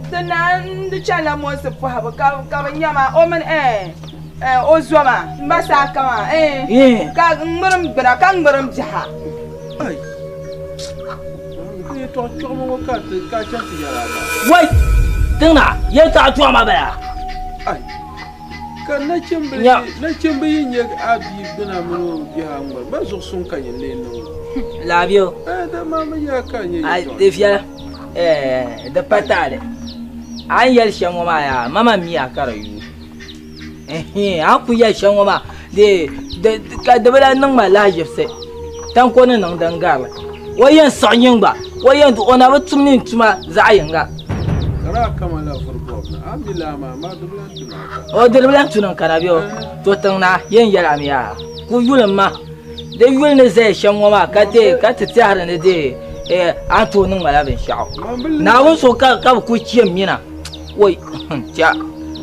Ti naa n-di chanila Mosi pɔhibu ka bɛ nya ma o mini o zo maa m ba Saaka maa ka ŋmirim gbuna ka ŋmirim biɛha. Wai! Tiŋnaa, yɛltɔɣa chuɣu maa bala. Ka nachimba yi nya a bia gbuna mini o bihi a ŋmiri, ba zuɣu suŋ ka nyin lee niŋ o? Lahabio. Dama a mi nya ka a nya yɛltɔɣa. Di viɛla, di pa taali. A ni yɛli shɛm ŋɔ maa yaa, mama mi a ka di yuui. A ni kuli yɛli shɛm ŋɔ maa, ka di bi lahi niŋ ma lahaʒibisi, tanko ni niŋ din gari li. O yɛn siɣi nyin gba, o yɛn o na bi tum ni n tuma zaɣ yinga. O di bi lahi tu ni n kana bɛ o? To tiŋ naa yɛn yɛl a mi yaa, ku yuli m ma. Di yuli ni zaya shɛm ŋɔ maa ka deei ka ti tɛhiri ni deei a ni tooi niŋ ma la binshɛɣu. Naawuni so ka bɛ kuli chɛ m mina. Woi, cha.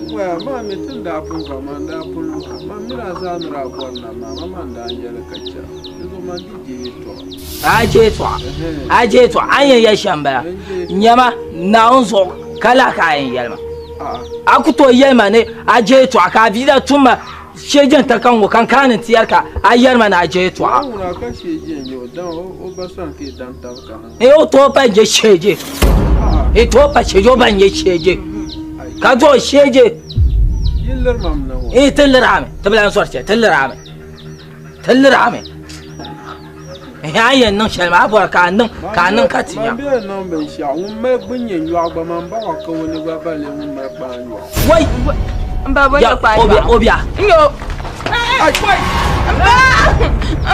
Waya maa mi ti ni daa pun va maa n daa pun luhi a. Man mini a zaa ni daa bɔri nam maa, man maa n-daa yɛli ka cha. Di zuɣu man di je yɛtɔɣa. A je yɛtɔɣa, a je yɛtɔɣa, a ni yɛn yɛli shɛm m-bala. Nyama, Naawuni zuɣu ka lahi ka a yɛn yɛli ma. A ku tooi yɛli ma ni a je yɛtɔɣa ka a bia daa tum ma Sheejɛnta ka ŋɔ ka n kana ni n ti yɛri ka a yɛri ma ni a je yɛtɔɣa. Ee o tooi pa je sheeje. E tooi pa sheeje o ba n-nyɛ sheeje. Ka dɔɣi sheeje. Ee ti liri a mi ti bi lan zɔri shɛli ti liri a mi ti liri a mi. Ehe a yɛn niŋ shɛli maa a bɔri ka a niŋ ka a niŋ ka ti nya. Man bɛ niŋ binshɛɣu ŋun mali gbuni nyɛ nyɔɣu gba man baɣa ka o ni gba ba lee ŋun mali kpaa nyɔɣu. Wai! N ba bo nyɛ kpaa nyɔɣu. O bia. N yo. N ba!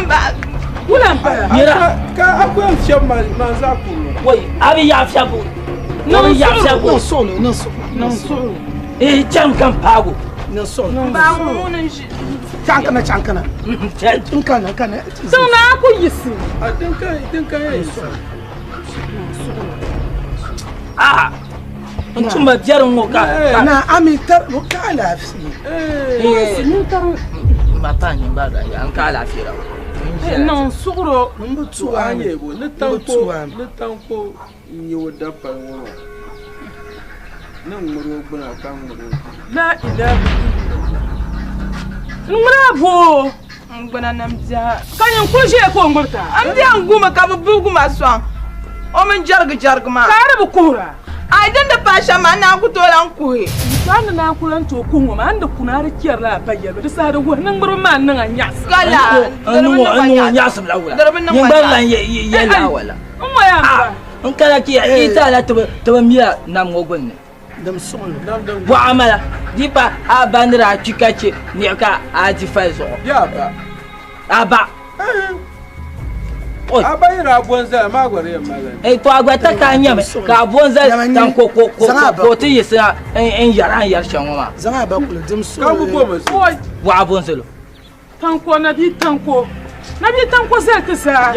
N ba! Wula n bala. Mira. Ka a ku yɛn fiɛbi ma man zaɣ kurili. Wai! A bi yaɣi fiɛbu. A bi yaɣi fiɛbu. Niŋ suɣulo, niŋ suɣulo, niŋ suɣulo. Ee cham ka n paago. Niŋ suɣulo. N ba ŋun n ʒi. Chaŋ kana, chaŋ kana. N kana, n kana. Tiŋ naa ku yiɣisi. A din ka din ka yɛn yiɣisi. Ah! N tumba biɛri ŋɔ ka. Na ami tar o ka alaafee. Ma pa n gba da ya n ka alaafee la. Niŋ suɣuro. N bi tu a nyɛ bo ni tanko ni tanko n nyɛ o dapali ŋɔ maa ni n ŋmiri o gbuna ka ŋmiri o. La ilaha illallah. N ŋmiri a boo. N gbuna ni n biɛha. Ka nyin kuli ʒiya ka o ŋmiri ti a? N biɛha n guumi ka bɛ bibigi ma sɔŋ o mini jɛrigi jɛrigi maa. Ka a di bi kuhira? Ai din di paai shɛm maa, n naan ku tooi lan kuhi. Ka a ni naan ku lan tooi kuhi ŋɔ maa, a ni di kuna a di chɛrila a ba yɛlibu, di saha di wuhi ni ŋmiribu maa n-niŋ a nyaɣisim. Ka la, di di bi niŋ ma nyaɣisim la wula? Di di bi niŋ ma Nyin gba lan nyaɣisim. yɛli a wala? N ŋɔ yaa m ba. N kana ti ya, yi taala ti bi mila nam ŋɔ gbunni. Dim suɣulo. Bɔɣa mala di pa a ba ni daa kpi ka chɛ niɣi ka a di fali zuɣu. Bɛ a ba. A ba. A ba yi daa bo n-zali maa gba di yɛn mali li. Eh, to a gba ta ka a nyami ka a bo n-zali tan ko ko ko ko ti yiɣisina n yɛri a ni yɛri shɛm ŋɔ maa. Zaŋ a ba kuli dim suɣulo. Ka bi bo mi zuɣu. Bɔɣa bo n-zali o. Tanko na bia tanko na bia tanko zali ti zaa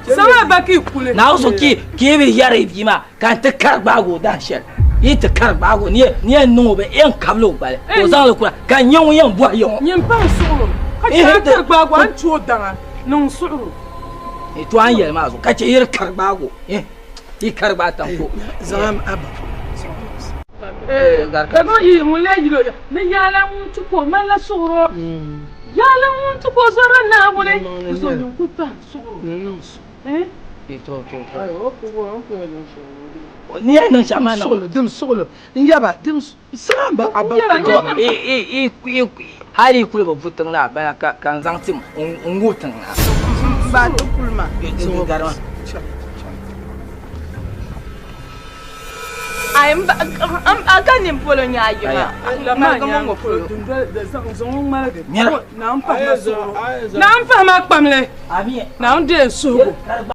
zaŋ a ba ka yi kuli. Naawuni so ki ki bi yɛri bia maa ka n ti kari gbaagi o dahin shɛli yi ti kari gbaagi o ni yɛn niŋ o bɛ yɛn kabili o gbali ka o zaŋ li kura ka n nyɛ ŋun yɛn bɔhi ya ŋɔ. Nyin pahi suɣuro ka chɛ a kari gbaagi o a ni ti o daŋa niŋ suɣuro. To a ni yɛli maa zuɣu ka chɛ yi di kari gbaagi o yi kari gbaagi tanko. Zaŋ a ba. Ka zaŋ yi ŋun lee yili o ya ni yaala ŋun ti ka o malila suɣuro. Yaala ŋun ti ka o zɔrila Naawuni. Di zuɣu nyin kul pahi suɣuro. Ni yɛn niŋ shɛm maa niŋ. Suɣulo, dim suɣulo. N yaba, dim saɣim ba a ba. Hali yi kuli bi bu tiŋ la bala ka n zaŋ tim n ŋuhi tiŋ la. Ba ti kuli ma. Ai m ba a ka nini polo nyɛ a yiŋa ŋmaligi mi ŋɔ polo. Naa m pahi ma kpamli. Naa n deei n suhigu.